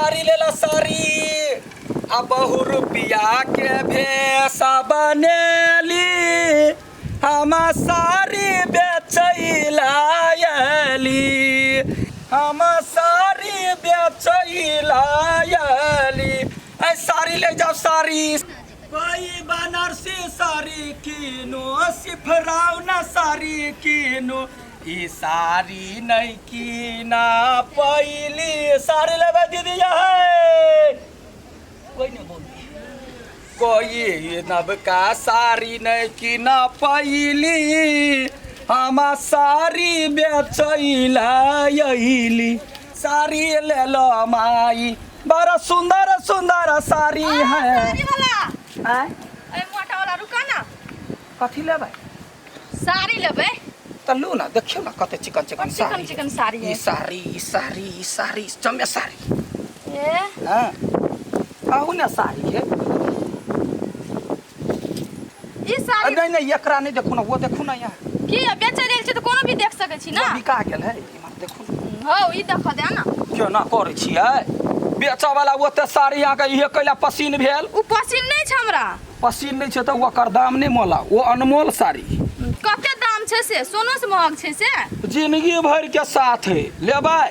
साड़ी लेला साड़ी आ बहु रुपया के भेष बनेली हम साड़ी बेचैला आयली हम साड़ी बेचैला आयली। ऐ साड़ी ले जाओ साड़ी। कोई बनारसी साड़ी कीनो सिफराउना साड़ी कीनो ई साड़ी नहीं कीना पैली। साड़ी लेबै दीदी है कोई नहीं बोल कोई नबका साड़ी नहीं कीना पैली हम साड़ी बेचैला अइली। साड़ी ले लो माई बड़ा सुंदर सुंदर साड़ी है। साड़ी वाला। आँय? ए मोटा वाला रुका ना। कथी लेबै? साड़ी लेबै। तऽ लू ना देखियौ ना कते चिकन चिकन बड़ चिकन साड़ी। चिकन साड़ी ई है। साड़ी ई साड़ी ई साड़ी जमे साड़ी। ए हाँ आहू ने साड़ी है। ई साड़ी नहीं नहीं एकरा नहीं देखू ना वो देखू ना यहाँ। की बेचै लेल छै तऽ कोनो भी देख सकै छी ना। वो बिका गेल है इमहर देखू ना। हौ ई देख दे ना। केना करै छियै बेचऽ वाला ओते साड़ी अहाँके इहे कैला पसीन भेल। उ पसीन नहि छै हमरा। पसीन नहि छै तऽ ओकर दाम नहि मोला ओ अनमोल साड़ी। कते दाम छै से सोनो से महग छै से। जिंदगी भर के साथ है लेबै।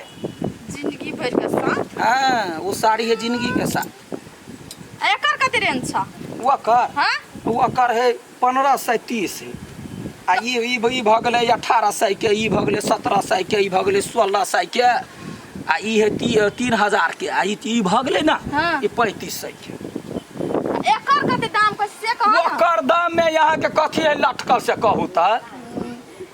जिंदगी भर के साथ? हाँ ओ साड़ी है जिंदगी के साथ। आ एकर कते रेंज छ? ओकर? हाँ? ओकर है 1530 है आ ई ई ई भऽ गेलै 1800 के ई भऽ गेलै 1700 के ई भऽ गेलै 1600 के आ ई है 3000 के आ ई ई भऽ गेलै ना। हाँ। ई 3500 के। एकर कते दाम कहै से कहू ना। ओकर दाम में यहाँ के कथी है लटकल से कहू तऽ।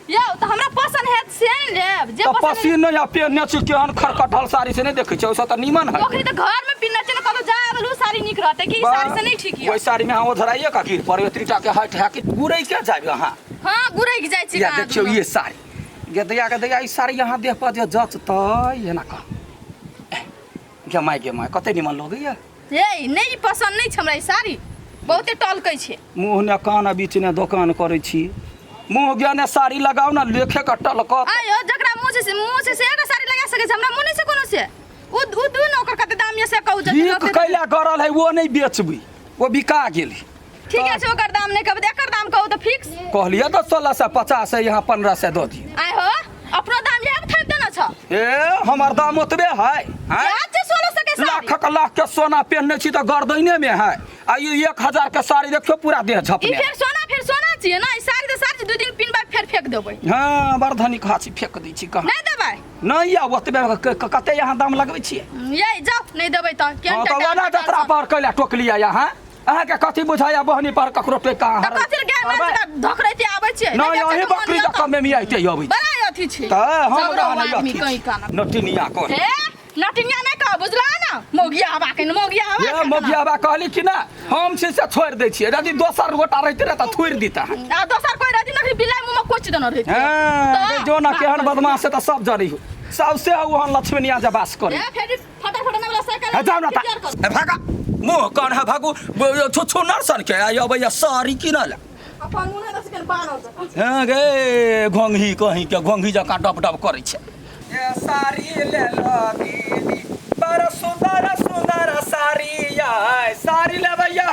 यौ तऽ हमरा पसंद हैत से ने लेब जे तऽ पसंद पसीन नहि आ पेहने छी केहन खरकटल साड़ी से नहि देखै छियै ओहिसँ तऽ नीमन है। ओखनी तऽ घर में पिन्हने छियै ने कतौ जाय आबै लए उ साड़ी नीक रहतै कि ई साड़ी से नहि ठीक यऽ। ओहि साड़ी में अहाँ ओझराइए कऽ गिर पड़बै एतरीटा के हाइट है कि गुरै के जायब अहाँ। हाँ गुरैक जाइ छी या कहाँ देखियौ दुनू। ये साड़ी गे दैया के दैया ई साड़ी अहाँ देह पर जे जचतै एना कह गे माय गे माय कते नीमन लगैया। हे नहि ई पसंद नहि छै हमरा ई साड़ी बहुते टलकै छै। मुँह ने कान आ बीच ने दोकान करै छी मुँह ज्ञाने साड़ी लगाउ ने लेखे के टलकत। आयो जकरा मुँह से मुँह से से एकटा साड़ी लगा सकै छै हमरा मुँह नहि छै कोनो से उ उ दू ने ओकर कते दाम ये से कहू जते भीख लगतै। कैला गड़ल है वो नहीं बेचबी वो बिका गेल। ठीक है ओकर दाम नहीं कहबै एकर दाम कहू तऽ फिक्स। कहलियै तऽ 1650 है यहाँ 1500 दऽ दियौ। आय हो अपनो दाम इएह थापि देने छ। ए हमर दाम ओतबे है आँय? इएह छै 1600 के साड़ी। लाखक लाख के सोना पहनने छी तऽ गर्दने में है आ ई 1000 के साड़ी देखियौ पूरा देह झपने। ई फेर सोना छियै ना ई साड़ी तऽ साड़ी 2 दिन पिन्हबै फेर फेंक देबै। हाँ बड़ धनिक हाथी फेंक दै छी कहाँ। नहि देबै? नहीं या ओतबे कते यहाँ दाम लगबै छियै? ये जाओ नहीं देबै तऽ केहन हाँ, तऽ टाटा ओना टाटा जतरा सब। पर कैला टोकलियै अहाँ? अहाँके कथी बुझाइया बहनी पर ककरो टोकि कऽ अहाँ तऽ कथी लए गाय माल जकाँ धोकरैते आबै छियै? नहि, नहि अहीं बेचैके मन बकरी यऽ जकाँ तऽ। मेमियाइते अबै छी। बड़ा अथी छी। तऽ हम झगड़ो रहल आदमी अथी कहीं छी। काना। नटिनिया कह। हे नटिनिया नहि कह बुझला ना मौगिया हवा के मौगिया हवा ये के मौगिया हवा कहली कि ना हम छी से छोड़ि दै छियै यदि दोसर गोटा रहितै ने तऽ थोड़ि दिता। आ दोसर कोई रहती ना बिलाइ मुँह में कोचि देने रहितै। हाँ, तऽ जो ना केहन बदमाश है तऽ सब जनै हो सबसे ओहन लक्ष्मणिया जे बास करे। ए, फेर फटा फटा वाला साइकिल हे, जाउ ना क्लियर करू। ए, भागा मुँह कान है भागू छुछु छुन्नर सन के आइ अबैया साड़ी किनऽ लए। अपन मुँह नहि दस बानर जकाँ। हाँ गे घोंघी कहीं के घोंघी जकाँ डब डब करै छै। ए साड़ी ले लो दीदी बड़ सुंदर सुंदर साड़ी यै साड़ी लेबै यै।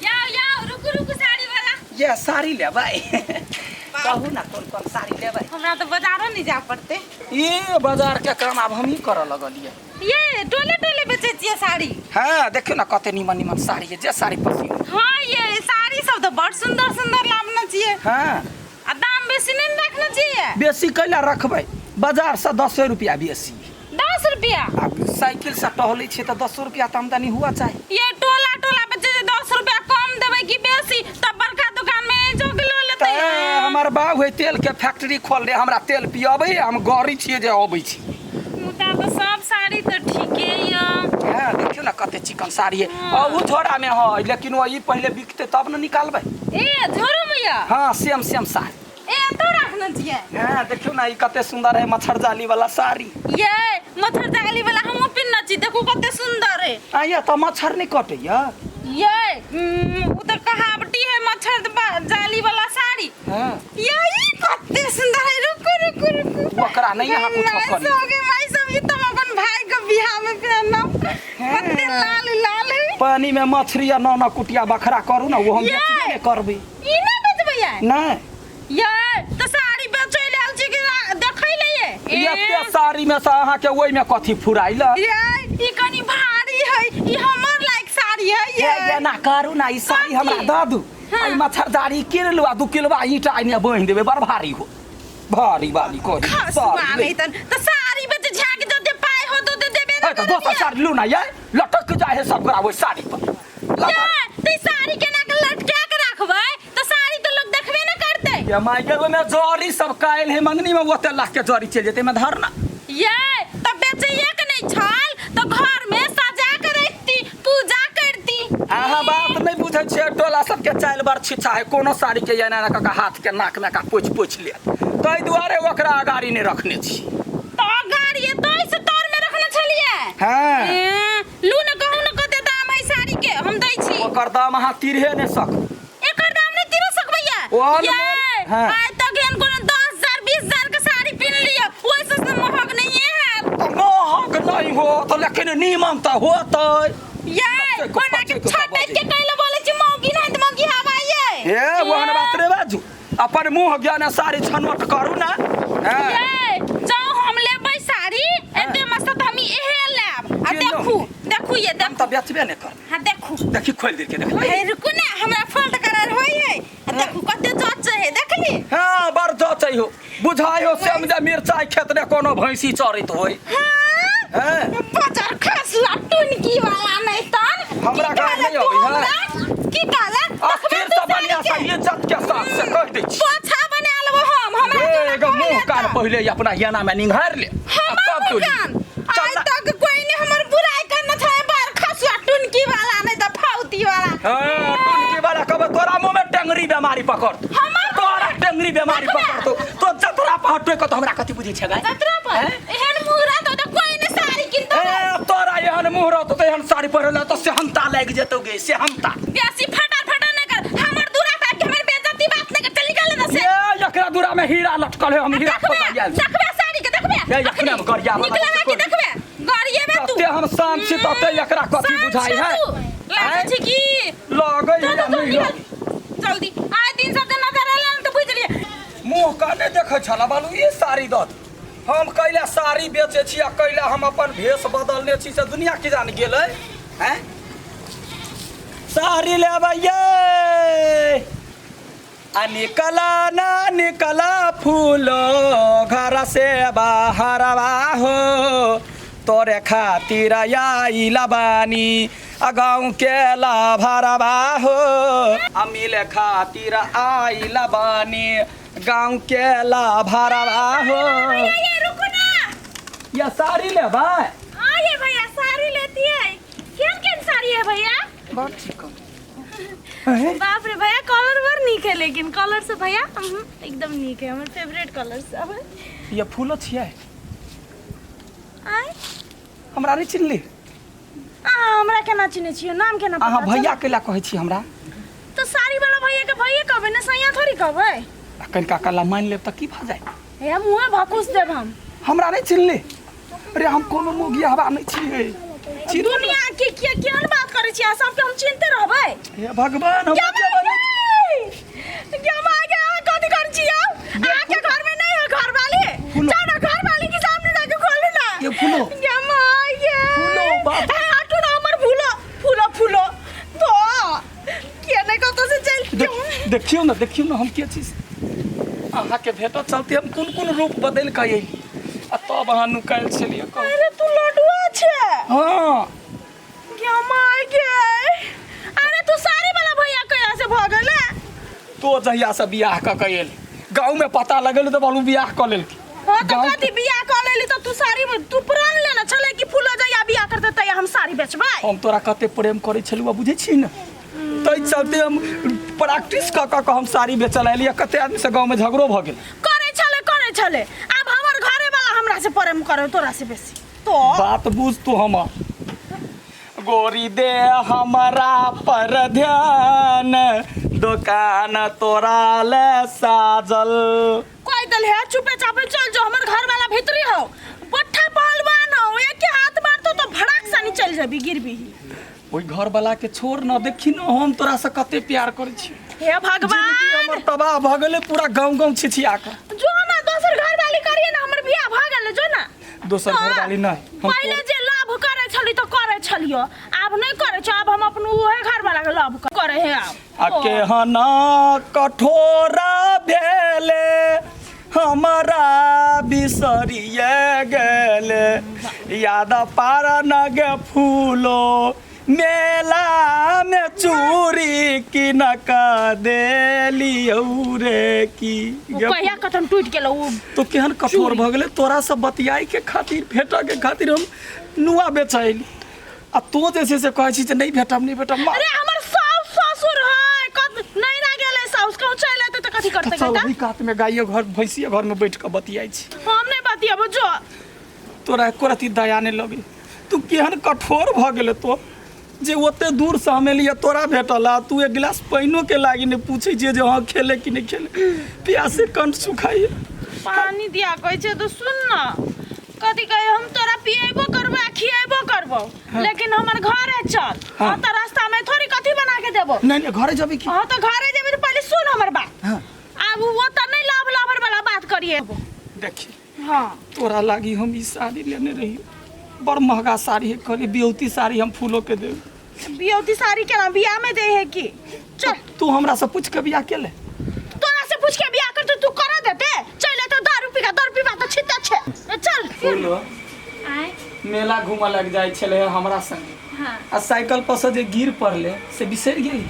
याओ याओ रुकू रुकू साड़ी वाला। ये साड़ी लेबै कहू ना कोन कोन साड़ी लेबै। हमरा तऽ बाजारो नहि जाय पड़तै। ई बाजार के काम आब हमही करऽ लगलियै। ये टोले टोले बेचै छियै साड़ी? हाँ देखियौ ना कते नीमन नीमन साड़ी है जे साड़ी पसीन। हाँ ये साड़ी सब तऽ बड़ सुंदर सुंदर लाबने छियै। हाँ। आ दाम बेसी नहि ने रखने छियै? बेसी कैला रखबै बाजार से 10 रुपया बेसी। 10 रुपया? आ साइकिल से टहलै छियै तऽ 10 रुपया तऽ आमदनी हुआ चाही। ये टोला टोला बेचै छै 10 रुपया कम देबै कि बेसी तब बड़का दुकान में जो के लऽ लेतै। तऽ हमर बाप है तेल के फैक्ट्री खोलने हमरा तेल पियबै हम गड़ी छियै जे अबै छी। मुदा तऽ सब साड़ी तऽ ठीके यऽ। हाँ देखियौ ना कते चिकन साड़ी है। हाँ। उ झोरा में है लेकिन वो ई पहले बिकते तब न निकालबै। ए झोरो में यऽ? हाँ सेम सेम साड़ी। ए तो रखने छियै। हाँ देखियौ ना ई कते सुंदर है मच्छर जाली वाला साड़ी। ये मच्छर जाली वाला हमहूँ पिन्हने छी देखू कते सुंदर है। आ ये तऽ मच्छर नहि कटैया? ये उ तऽ कहावटी है मच्छर जाली वाला साड़ी। हाँ। ये ई कते सुंदर है रुकू रुकू रुकू। ओकरा नहीं यहाँ कुछ माय करी। सब गे, माय सब, ई तऽ हम अपन भाई के बियाह में पहनब। कते लाल लाल है। पानी में मछली आ नौ नौ कुटिया बखरा करू ना, वो हम ये! बेचबे नहि करबै। ई नहि बेचबै ये? नहि। ये तऽ साड़ी बेचै ले आयल छी कि देखै ले ये? एते साड़ी में से अहाँके ओहिमे कथी फुराइल? ये ई कनी भारी है, ई हमर लायक साड़ी है ये। ये एना करू ना, ई साड़ी हमरा कथी? दऽ दू। हाँ। ई मच्छरदानी कीन लू आ 2 किलोआ ईंटा एने बान्हि देबै, बड़ भारी हो, भारी बाली कही। खसुआ नहीं तन तो साड़ी बेच झाक जते पाई हो तो देबे ना। है तऽ दोसर साड़ी लू ना, ये लटक जाय है सब गोरा ओहि साड़ी पर। ये ते साड़ी केना के लटका के राखबै तो साड़ी तो लोग देखबे ना करते। ये माय के ओहिमे जड़ी सब कायल है, मंगनी में ओते लाख के जड़ी चलि जेतै, एहिमे धर ना। ये तो बेचैये के नहीं छल तो घर में सजा के रखती, पूजा करती। अहाँ बात नहीं बुझै छियै, टोला सबके चालि बड़ छिछा है, कोनो साड़ी के एना एना कऽ के हाथ के नाक में का पोछि पोछि लेत, ताहि दुआरे ओकरा अगाड़ी नहि रखने छी। तो अगाड़ी तो ऐसे तोर में रखने छलियै। हाँ। ए, लू न कहू न कते दाम है साड़ी के, हम दै छी। ओकर दाम अहाँ तिरहे नहि सकब। एकर दाम नहि तिरह सकबै ये। ओहन ये, मोल- हाँ। आइ तक एहन कोनो 10,000 20,000 के साड़ी पिन लिअ, ओहिसँ से महग नहिए हैत। तऽ महग नहि हो तऽ लेकिन नीमन तऽ होतै। ये, बच्चे को कोना के बच्चे को छटक बाजै। के कैले बोलै छी मौगी नहि तऽ मौगी हवा ये। हे ओहन बात रे बाजू, अपन मुँह ज्ञान साड़ी छनोट करू ना। हाँ। ये, जाउ हम लेबै साड़ी, एते मस्त तऽ हम इहे लेब। आ की लो? देखू, देखू ये, हम देखू। तऽ बेचबे नहि करबै। हाँ, देखू। देखी खोलि देलकै, देखली? हे, रुकू ना, हमरा फोल्ड करल होइ है। आ देखू कते जच है, देखली? हाँ, बड़ जचै हो, बुझाइ हो सेम जे मिरचाइ खेत ने कोनो भैंसी चरैत होय। हाँ। हाँ। बजर खसुआ टुनकी वाला नहीं तन। हमरा की गाय कहले नहीं तू अबै है। हमरा? की कहले? अस्थिर से बढ़िया से इज्जत के साथ से कह दै छी। पोछा बना लेबो हम, हमरा ए, तोरा एगो कहले मुँह कान तऽ। पहिले अपना हियाना में निंघारि ले, आ हमर तब तू ली। मुँह कान। चल आइ ना। तक कोई ने हमर बुराई करना छै, बार खसुआ टुनकी वाला नहीं तऽ फाउती वाला। हाँ, टुनकी वाला कहबै तोरा मुँह में टेंगरी बेमारी पकड़तौ। हमर तोरा टेंगरी बेमारी देखबे। पकड़तौ। तो जतरा पर हटोय के तो हमरा कथी बुझै छै गाय? जतरा पर? हैं? एहन मुँह रहतौ तऽ कोई ने साड़ी किनतौ। ए, तोरा एहन मुँह रहतौ तऽ एहन साड़ी पहिरले तऽ सेहनता लागि जेतौ गे, सेहनता। बेसी फटर फटर नहीं कर, हमर दूरा पर आबि के हमर बेइज्जती बात नहीं कर, चल निकल एतऽ से। ए, एकरा दूरा में हीरा लटकल है, हम हीरा देखबे, खोजऽ आयल छी। देखबे साड़ी के, देखबे। ए, एखने हम गरियाबऽ निकलबे लगै कि छी। देखबे? गरियेबे तू। तते हम शांत छी तते एकरा कथी शांत बुझाइ छी है? तू। लागै आँय? छै की? लगै चल, है चल, नहि निकल। लगै। जल्दी। आइ दिन सब जे नजर एलै ने तऽ बुझि गेलियै। मुँह काने देखै छला बालू ई साड़ी दऽ दे। हम कैला साड़ी बेचै छी आ कैला हम अपन भेष बदलने छी से दुनिया की जान गेलै। हैं? साड़ी लेबै ये। आ निकला ना निकला फूलो घर से बाहरवा हो, तोरे खातिर आइल बानी आ गाँव के लाभरवा हो। आ मिले खातिर आइल बानी गाँव के लाभरवा हो। भैया, ये रुको ना। या साड़ी लेबै? हाँ ये भैया साड़ी लेती है। केहन केहन साड़ी है भैया? बड़ ठीक है। हैं? बाप रे भैया कलर बड़ नीक है, लेकिन कलर से भैया एकदम नीक है, हमर फेवरेट कलर सब है। ये फूलो छियै? आय? हमरा नहि चिन्हली? अहाँ हमरा केना चिन्है छियै? नाम केना पता अहाँ चलल? भैया कैला कहै छी हमरा? तऽ साड़ी वाला भैया के भैया कहबै ने, सैया थोड़ी कहबै। आ कनिका कला मानि लेब तऽ की भऽ जाय? हे मुँहे भकुस देब हम। हमरा नहि चिन्हली? अरे हम कोनो मोगिया हवा नहि छियै। चिन्हू ने। दुनिया के के केहन बात करै छी अहाँ, सबके हम चिन्हते रहबै? हे भगवान, हम क्या मोगिया नहि छी। क्या माँ के अहाँ कथी करै छी यौ? अहाँ के घर में नहीं है घर वाली? फूलो। जाओ ना घर वाली के सामने जाके खोलू ना। ये फूलो। क्या माँ ये? फूलो, बाप। ए, हटू ना हमर फूलो, फूलो, फूलो। तो के नहीं कतौ से चल देखियौ ने, देखियौ ने हम के छी। अहाँके भेटऽ चलते हम कोन कोन रूप बदलि कऽ अयली आ तब अहाँ नुकायल छलियै कहू। अरे तू लडुआ छे। हाँ। क्या माय गे? अरे तू साड़ी वाला भैया कहिया से भऽ गेलै? तो जहिया से बियाह कऽ के एली गाँव में पता लगल तऽ बालू बियाह कऽ लेलकै। हाँ तऽ गाँव कथी बियाह कऽ लेली तऽ तू साड़ी में तू प्रण लेने छलै कि फूलो जहिया बियाह करतै तहिया हम साड़ी बेचबै? हम तोरा कते प्रेम करै छलहुँ बुझै छी ने, ताहि चलते हम प्रैक्टिस कऽ कऽ के हम साड़ी बेचऽ एलियै। कते आदमी से गाँव में झगड़ो भऽ गेल। करै छलै, करै छलै। आब हमर घरे वाला हमरा से प्रेम करे तोरा से बेसी। तो बात बुझ तू हमर। गोरी दे हमरा पर ध्यान, दुकान तोरा ले साजल। कोई दल है चुपे चापे चल जो, हमर घर वाला भीतरी हो, बट्ठा पहलवान हो, एक के हाथ मारतो तो भड़ाक सनी चल जेबी गिरबी। ओहि घर वाला के छोड़ न, देखी न हम तोरा से कते प्यार करै छी। हे भगवान, जिंदगी हमर तबाह भऽ गेलै, पूरा गाँव गाँव छिछिया कऽ। जो ना दोसर घर वाली करिए ना, हमर बियाह भऽ गेल, जो ना। दोसर घर वाली नहि हम। पहिले जे लव करे छली तऽ करे छलियो, आब नहि करे छो। आब हम अपन उहे घर वाला के लव करे हे आब। आ केहना कठोर भेले हमरा बिसरिए गेले, याद पार नगे फूलो मेला में चूड़ी किन कऽ देलियौ रे की ओ कहिया कथन टूटि गेलो ओ। तो केहन कठोर भऽ गेलै तोरा सब बतियाई के खातिर, भेटऽ के खातिर हम नुआ बेचैली आ तो जे छै से कहै छी जे नहि भेटब, नहि भेटब। अरे हमर साउस ससुर है, कत नहीं ना गेलै साउस, कहूँ चलि एतै तऽ कथी करतै? चल। बेटा ओहि कात में गाइये घर भैंसिए घर में बैठ कऽ बतियाई छी। हम नहीं बतियेबो, जो। तोरा एको रत्ती दया नहि लगै? तू केहन कठोर भऽ गेलै तो जे ओते दूर से हम एलियै तोरा भेटल आ तू एक गिलास पानिओ के लागी नहि पूछै छियै जे हँ खेले कि नहि खेले, प्यासे कंठ सुखाइए। पानी दिया कहै छै तऽ सुन न, कथी कहे, हम तोरा पिएबो करबो आ खिएबो करबो, लेकिन हमर घरे चल। हाँ तऽ रास्ता में थोड़ी कथी बना के देबो। नहि नहि, घरे जेबै की? हाँ तऽ घरे जेबी तऽ पहिले सुन हमर बात। आब वो तऽ नहीं लाभ लाभर वाला बात करिए। देखी। हाँ। तोरा लागी हम ई साड़ी लेने रही, बड़ महंगा साड़ी है, कहली बियौती साड़ी हम फूलो के देब। बियौती साड़ी केना बियाह में दे है की? चल। तू हमरा से पूछ के बियाह के ले? तोरा से पूछ के बियाह करते तू करा देते? चल तो दारू पी के दारू पीबा तऽ छिता छे, ए, चल। फूलो आय। मेला घूमऽ लग जाइ छलै हमरा संगे। हाँ। आ साइकिल पर से जे गिर पड़ले से बिसरि गेली?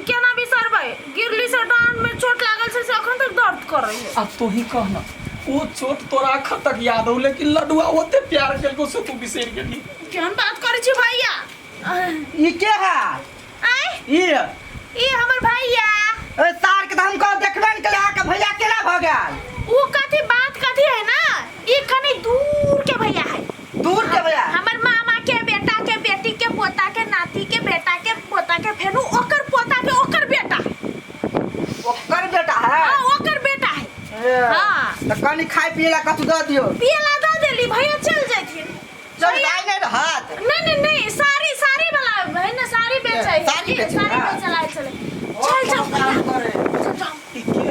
केना बिसरबै, गिरली से डांड में चोट लागल छै से अखन तक दर्द करै है। आ तू ही कह न, ओ चोट तोरा अखन तक याद हो, लेकिन लडुआ ओते प्यार केलको से तू बिसरि गेली? केहन बात करै छी भैया? ई के है? आय। ई ई हमर भैया। ए सार के तऽ हम कह देखबे ने केलियै, अहाँके भैया केना भऽ गेल? ऊ कथी बात कथी है ना, ई कनी दूर के भैया है। दूर के भैया? हमर मामा के बेटा के बेटी के पोता के नाती के बेटा के पोता के फेनु ओकर पोता के ओकर बेटा। ओकर बेटा है? हाँ, ओकर बेटा है। ए, हाँ। तऽ कनी खाय पिए ला कथू दऽ दियौ। पियला दऽ देली, भैया चल जैथिन। चल दाइ नहि रहत। नहीं नहीं नहीं, साड़ी साड़ी वाला है ना, साड़ी बेचै है। साड़ी बेचै, साड़ी हाँ। बेचै ला चले चल जाओ काम भैया। करे। चल जाओ। ई के?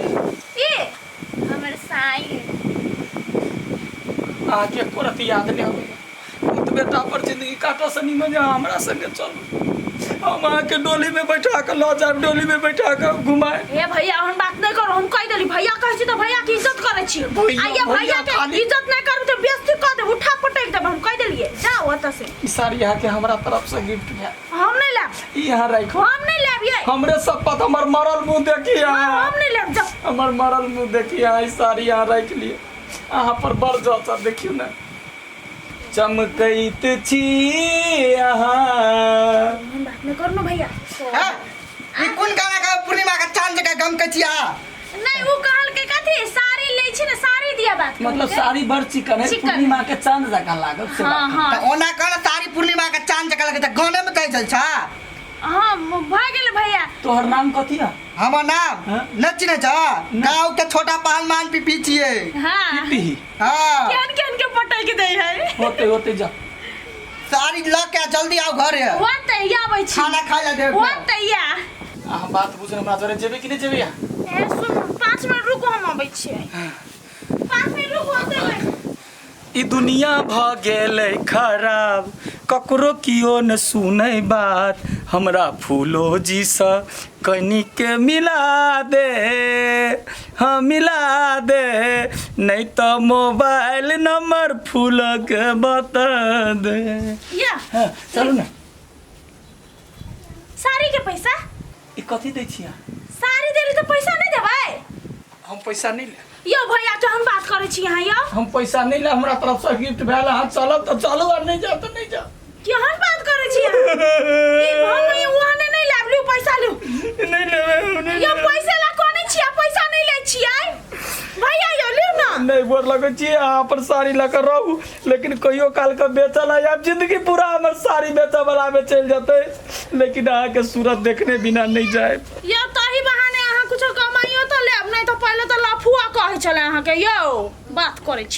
ई हमर साई है। अहाँके एको रत्ती याद नहि अबैया? ओतबे टा पर जिंदगी काटऽ से निमन जे अहाँ हमरा संगे चलू, हम अहाँके डोली में बैठा कऽ लऽ जायब, डोली में बैठा कऽ घुमाए। हे भैया, हम बात नहीं करो, हम कह देली भैया कहै छी तऽ भैया के इज्जत करै छी। भैया, आ ये भैया भैया के खाली- इज्जत नहीं करब तऽ बेइज्जती कऽ देब, उठा पटक देब, हम कह देलिए, जाओ ओतऽ से। ई साड़ी अहाँके हमरा तरफ से गिफ्ट भेल। हम नहीं लेब। ई यहाँ राखू। हम नहीं लेब ये। हमरे शपथ, हमर मरल मुंह देखी अहाँ। हम नहीं लेब, जाओ। हमर मरल मुंह देखी अहाँ, ई साड़ी यहाँ राखि लिअ, अहाँ पर बड़ जचत। देखियौ ने, चमकैत छी अहाँ। हम बात नहीं करू ना भैया। हैं? ई कोन गाना गाबै पूर्णिमा के चांद जकाँ गमकै छी अहाँ? नहीं, वो कहल के कथी साड़ी लै छी ने, साड़ी दिया बात मतलब कहलकै। साड़ी बड़ चिकन है। चिकन। पूर्णिमा के चांद जकाँ लागत से हाँ। बात। हाँ। तऽ ओना कह ने साड़ी पूर्णिमा के चांद जकाँ लगै तऽ गाने मे कहै छल छा। हाँ, भऽ गेल भैया। तोहर नाम कथी है? हमर नाम? हाँ? नहि चिन्है छ? गाँव के छोटा पहलवान पीपी छियै। हाँ। पीपी। हाँ। केहन केहन के पटक दै है। होते होते जा। साड़ी लऽ के जल्दी आउ घरे। वो तैया आबै छी। खाना खाय लए देब। वो तैया। अहाँ बात बुझ, हमरा जरे जेबै कि नहि जेबै अहाँ? ए सुन, 5 मिनट रुकू, हम अबै छियै। 5 मिनट रुकू, होते। ई दुनिया भऽ गेलै खराब, ककरो कियो न सुनै बात, हमरा फूलो जीसँ कनिके मिला दे, हाँ मिला दे, नहि तऽ मोबाइल नंबर फूलके बता दे। या। हाँ, चलू ने। साड़ी के पैसा? ई कथी दै छी अहाँ? साड़ी देली तऽ पैसा नहीं देबै? हम पैसा नहि लेब। यौ भैया, केहन बात करै छी अहाँ यौ? हम पैसा नहि लेब, हमरा तरफसँ गिफ्ट भेल, अहाँ चलब तऽ चलू आ नहि जायब तऽ नहि जाउ। केहन बात करै छी अहाँ? ई हम ई ओहने नहीं लेब, लिउ पैसा लिउ। नहि लेबै हम, नहि यौ लेबै। पैसा ला कोने छियै, पैसा नहीं लै छियै भैया यौ, लिउ ना। नहि गोर लगै छी अहाँ पर, साड़ी लऽ कऽ रहू, लेकिन कहियो काल के बेचल है आब जिंदगी पूरा हमर साड़ी बेचऽ वाला में चलि जेतै, लेकिन अहाँके सूरत देखने बिना नहि जायब। यौ तही बहाने अहाँ कुछो कमाइयो तऽ लेब, नहीं तऽ पहिले तऽ लफुआ कहै छलै अहाँके यौ, बात करै छियै।